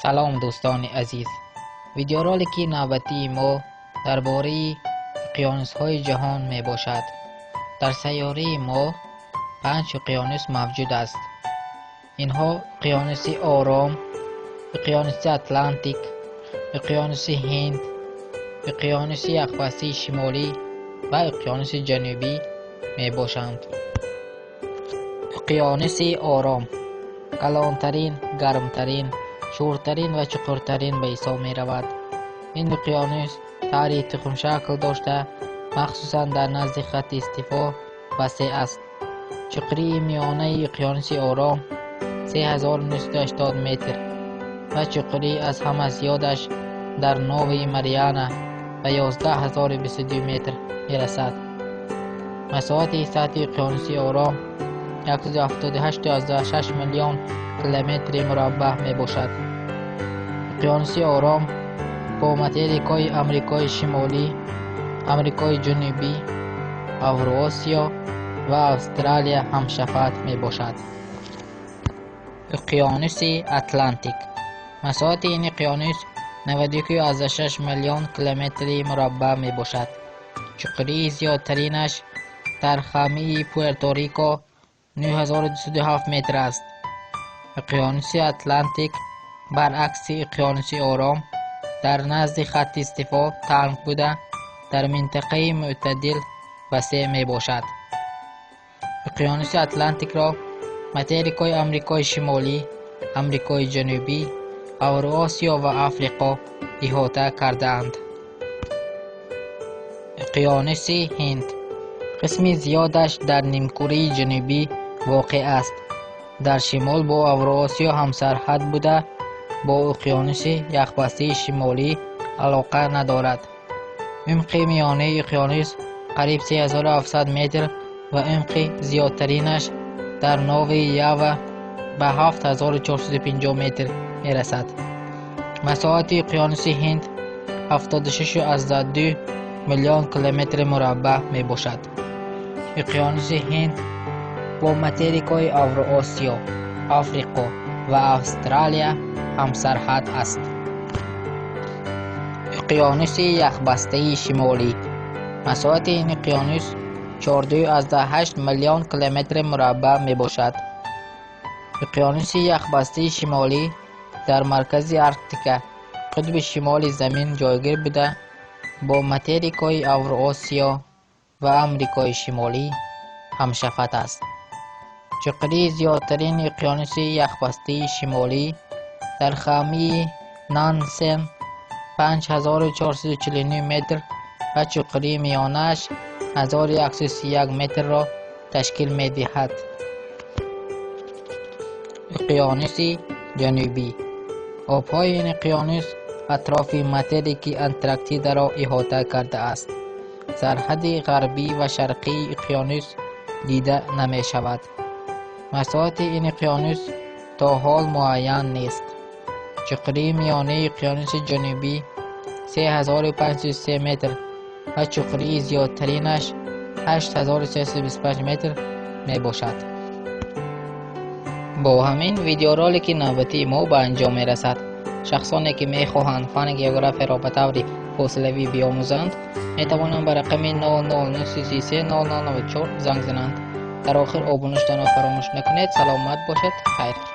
Салом, дӯстони азиз! Видеоролики навбатии мо дар бораи уқёнусҳои ҷаҳон мебошад. Дар сайёраи мо панҷ уқёнус мавҷуд аст. Инҳо уқёнуси Ором, уқёнуси Атлантик, уқёнуси Ҳинд, уқёнуси Яхбастаи Шимолӣ ва уқёнуси Ҷанубӣ мебошанд. Уқёнуси Ором калонтарин, гармтарин, шӯртарин ва чуқуртарин ба ҳисоб меравад. Ин уқёнус таъри тухмшакл дошта, махсусан дар назди хатти истиво васеъ аст. Чуқурии миёнаи уқёнуси Ором 3980 метр ва чуқурии аз ҳама зиёдаш дар Нови Мариана ба 11 022 метр мерасад. Масоҳати сатҳи уқёнуси Ором 178,6 миллион километри мураббаъ мебошад. Уқёнуси Ором бо материкҳои Амрикои Шимолӣ, Амрикои Ҷанубӣ, Авроосиё ва Австралия ҳамшафат мебошад. Уқёнуси Атлантик. Масоҳати ин уқёнус 91,6 миллион километри мураббаъ мебошад. Чуқурии зиёдтаринаш дар хамии Пуэрто-Рико 9207 метр аст. Уқёнуси Атлантик, баръакси уқёнуси Ором, дар назди хатти истиво танг буда, дар минтақаи мӯътадил васеъ мебошад. Уқёнуси Атлантикро материкҳои Амрикои Шимолӣ, Амрикои Ҷанубӣ, Авроосиё ва Африқо иҳота кардаанд. Уқёнуси Ҳинд қисми зиёдаш дар нимкураи ҷанубӣ воқеъ аст. Дар шимол бо Авроосиё ҳамсарҳад буда, бо уқёнуси Яхбастаи Шимолӣ алоқа надорад. Умқи миёнаи уқёнус қариб 3700 метр ва умқи зиёдтаринаш дар Нови Ява ба 7450 метр мерасад. Масоҳати уқёнуси Ҳинд 76,2 миллион километри мураббаъ мебошад. Уқёнуси Ҳинд бо материкҳои Авроосиё, Африқо ва Австралия ҳамсарҳад аст. Уқёнуси Яхбастаи Шимолӣ. Масоҳати ин уқёнус 4,8 миллион километри мураббаъ мебошад. Уқёнуси Яхбастаи Шимолӣ дар маркази Арктика, қутби шимоли Замин ҷойгир буда, бо материкҳои Авроосиё ва Амрикои Шимолӣ ҳамшафат аст. Чуқурии зиёдтарини уқёнуси Яхбастаи Шимолӣ дар хамии Нансен 5449 метр ва чуқурии миёнааш 1131 метрро ташкил медиҳад. Уқёнуси Ҷанубӣ. Обҳои ин уқёнус атрофи материки Антарктидаро иҳота кардааст. Сарҳади ғарбӣ ва шарқии уқёнус дида намешавад. Масоҳати ин уқёнус то ҳол муайян нест. Чуқурии миёнаи уқёнуси Ҷанубӣ 3503 метр ва чуқурии зиёдтаринаш 8325 метр мебошад. Бо ҳамин видеоролики навбатии мо ба анҷом мерасад. Шахсоне, ки мехоҳанд фанни географияро ба таври фосилавӣ биомӯзанд, метавонанд ба рақами 00933 0094 занг зананд. Дар охир обуна шуданро фаромӯш накунед. Саломат бошед, хайр.